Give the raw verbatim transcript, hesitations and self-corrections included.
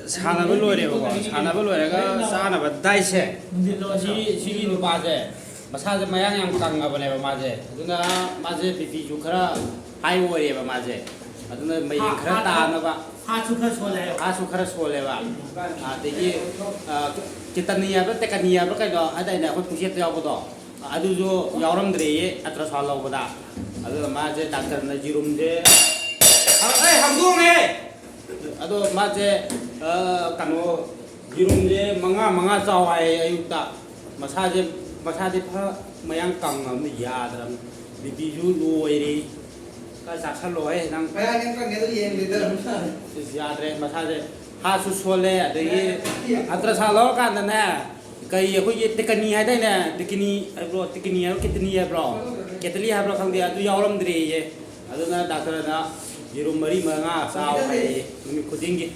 ꯁꯥꯟꯅꯕ ꯂꯣꯏꯔꯦꯕꯀꯣ, ꯁꯥꯟꯅꯕ ꯂꯣꯏꯔꯒ ꯆꯥꯅꯕ ꯗꯥꯏꯠꯁꯦ, ꯁꯤ, ꯁꯤꯒꯤ ꯅꯨꯄꯥꯁꯦ ꯃꯁꯥꯁꯦ ꯃꯌꯥꯡ ꯌꯥꯝ ꯀꯪꯉꯕꯅꯦꯕ ꯃꯥꯁꯦ꯫ ꯑꯗꯨꯅ ꯃꯥꯁꯦ ꯕꯤ ꯄꯤꯁꯨ ꯈꯔ ꯍꯥꯏ ꯑꯣꯏꯔꯦꯕ ꯃꯥꯁꯦ꯫ ꯑꯗꯨꯅ ꯃꯌꯦꯡ ꯈꯔ ꯇꯥꯅꯕ꯫ ꯍꯥꯔꯠꯁꯨ ꯈꯔ ꯁꯣꯜꯂꯦ ꯍꯥꯏꯌꯣ꯫ ꯍꯥꯔꯠꯁꯨ ꯈꯔ ꯁꯣꯜꯂꯦꯕ꯫ ꯑꯗꯒꯤ, ꯑ, ꯀꯤꯗꯅꯤ ꯍꯥꯏꯕ꯭ꯔꯥ, ꯇꯦꯀꯅꯤ ꯍꯥꯏꯕ꯭ꯔꯥ, ꯀꯩꯅꯣ ꯍꯥꯏꯗꯥꯏꯅꯦ, ꯑꯩꯈꯣꯏ ꯄꯨꯛꯆꯦꯠꯇ ꯌꯥꯎꯕꯗꯣ, ꯑꯗꯨꯁꯨ ꯌꯥꯎꯔꯝꯗ꯭ꯔꯦꯌꯦ ꯑꯜꯇ꯭ꯔꯥꯁꯥꯎꯟ ꯂꯧꯕꯗ꯫ ꯑꯗꯨꯅ ꯃꯥꯁꯦ ꯗꯥꯛꯇꯔꯅ ꯌꯦꯔꯨꯝꯁꯦ, ꯑꯦ, ꯍꯥꯡꯗꯣꯛꯑꯝꯃꯦ! ꯑꯗꯣ ꯃꯥꯁꯦ, ꯑ, ꯀꯩꯅꯣ, ꯌꯦꯔꯨꯝꯁꯦ ꯃꯉꯥ ꯃꯉꯥ ꯆꯥꯎ ꯍꯥꯏꯌꯦ ꯑꯌꯨꯛꯇ꯫ ꯃꯁꯥꯁꯦ, ꯃꯁꯥꯁꯦ ꯐ-, ꯃꯌꯥꯡ ꯀꯪꯉꯕꯅꯤ, ꯌꯥꯗ꯭ꯔꯕꯅꯤ꯫ ꯕꯤ ꯄꯤꯁꯨ ꯂꯣ ꯑꯣꯏꯔꯤ꯫ ꯈꯔ ꯆꯥꯁꯜꯂꯣꯍꯦ ꯅꯪ꯫ ꯃꯌꯥꯡ ꯌꯥꯝ ꯀꯪꯉꯦ, ꯑꯗꯨ ꯌꯦꯡꯗꯦꯗ꯫ ꯌꯥꯗ꯭ꯔꯦ, ꯃꯁꯥꯁꯦ ꯍꯥꯔꯠꯁꯨ ꯁꯣꯜꯂꯦ, ꯑꯗꯒꯤ ꯑꯜꯇ꯭ꯔꯥꯁꯥꯎꯟ ꯂꯧꯔꯀꯥꯟꯗꯅꯦ, ꯀꯩ ꯑꯩꯈꯣꯏꯒꯤ ꯇꯦꯀꯅꯤ ꯍꯥꯏꯗꯥꯏꯅꯦ? ꯇꯦꯀꯅꯤ ꯍꯥꯏꯕ꯭ꯔꯣ? ꯇꯦꯀꯅꯤ ꯍꯥꯏꯕ꯭ꯔꯣ? ꯀꯤꯗꯅꯤ ꯍꯥꯏꯕ꯭ꯔꯣ? ꯀꯦꯇꯂꯤ ꯍꯥꯏꯕ꯭ꯔꯣ? ꯈꯪꯗꯦ, ꯑꯗꯨ ꯌꯥꯎꯔꯝꯗ꯭ꯔꯦꯌꯦ꯫ ꯑꯗꯨꯅ ꯗꯥꯛꯇꯔꯅ ꯌꯦꯔꯨꯝ ꯃꯔꯤ ꯃꯉꯥ ꯆꯥꯎ ꯍꯥꯏꯌꯦ ꯅꯨꯃꯤꯠ ꯈꯨꯗꯤꯡꯒꯤ꯫